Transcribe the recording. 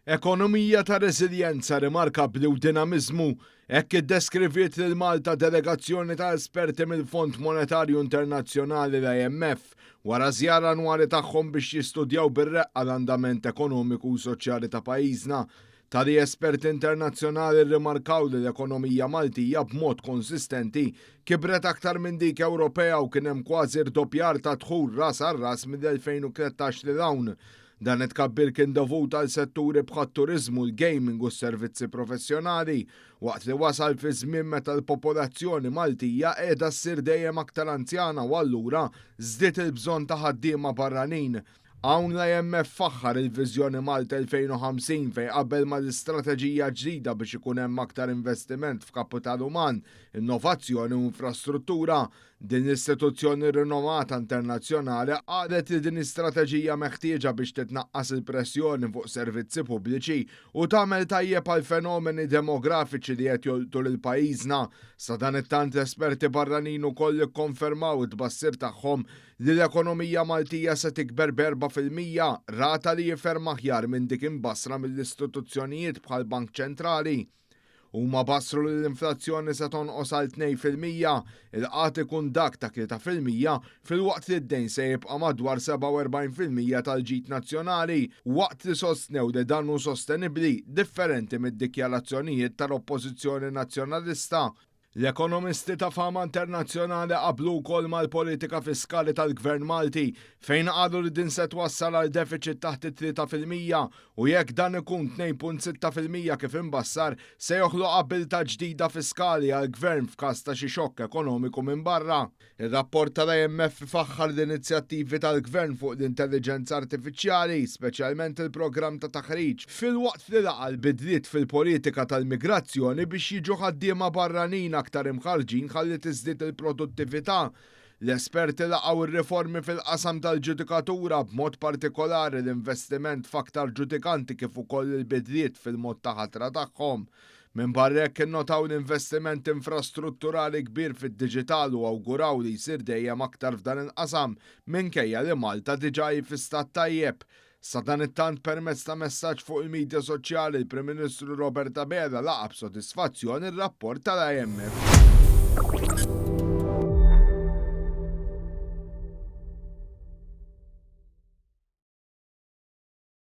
Ekonomija ta' reżiljenza rimarkabbli u dinamiżmu, hekk iddeskriviet lil Malta delegazzjoni ta' esperti mill-Fond Monetarju Internazzjonali l-IMF wara żjara annwali tagħhom biex jistudjaw bir-reqqa l-andament ekonomiku u soċjali ta' pajjiżna. Tali esperti internazzjonali rrimarkaw li l-ekonomija Maltija b'mod konsistenti kibret aktar minn dik Ewropea u kien hemm kważi rdoppjar ta' dħul ras għal ras mill-2013 lil hawn. Dan it-tkabbir kien dovut għal setturi bħat-turiżmu, l-gaming u s-servizzi professjonali, waqt li wasal fi żmien meta l-popolazzjoni Maltija qiegħda ssir dejjem aktar anzjana u allura żdied il-bżonn ta' ħaddiema barranin. Hawn l-IMF faħħar il-Viżjoni Malta 2050 fejn qabel mal-istrateġija ġdida biex ikun hemm aktar investiment f'kapital uman, innovazzjoni u infrastruttura. Din l-istituzzjoni rinomata internazzjonali qalet li din hi strateġija meħtieġa biex titnaqqas il-pressjoni fuq servizzi pubbliċi u tagħmel tajjeb għal fenomeni demografiċi li qed jolqtu lil pajjiżna. Sadanittant esperti barranin ukoll ikkonfermaw it-tbassir tagħhom li l-ekonomija Maltija se tikber b'4%, rata li hi ferm aħjar minn dik imbassra mill-istituzzjonijiet bħal Bank Ċentrali. Huma bassru li l-inflazzjoni se tonqos għal 2%, il-qgħad ikun dak ta' 3% filwaqt li d-dejn se jibqa' madwar 47% tal-ġid nazzjonali, waqt li sostnew li dan hu sostenibbli, differenti mid-dikjarazzjonijiet tal-Oppożizzjoni Nazzjonalista. L-ekonomisti ta' fama internazzjonali qablu wkoll mal-politika fiskali tal-Gvern Malti fejn qalu li din se twassal għal deficit taħt it-3% u jekk dan ikun 2.6% kif imbassar se joħloq abbiltà ġdida fiskali għall-Gvern f'każ ta' xi xokk ekonomiku minn barra. Ir-rapport tal-IMF faħħar l-inizjattivi tal-Gvern fuq l-intelligenza artifiċjali, speċjalment il-programm ta' taħriġ, filwaqt li laqa' l-bidliet fil-politika tal-migrazzjoni biex jiġu ħaddiema barranin aktar imħarrġin ħalli tiżdied il-produttività. L-esperti laqgħu ir-riformi fil-qasam tal-ġudikatura b'mod partikolari l-investiment f'aktar ġudikanti kif ukoll il-bidliet fil-mod ta' ħatra tagħhom. Minn barra hekk innotaw l-investiment infrastrutturali kbir fid-diġital u awguraw li jsir dejjem aktar f'dan il-qasam minkejja li Malta diġà hi fi stat tajjeb. Sadanittant permezz ta' messaġġ fuq il-medja soċjali il-Prim Ministru Robert Abela laqa' b'sodisfazzjon ir-rapport tal-IMF.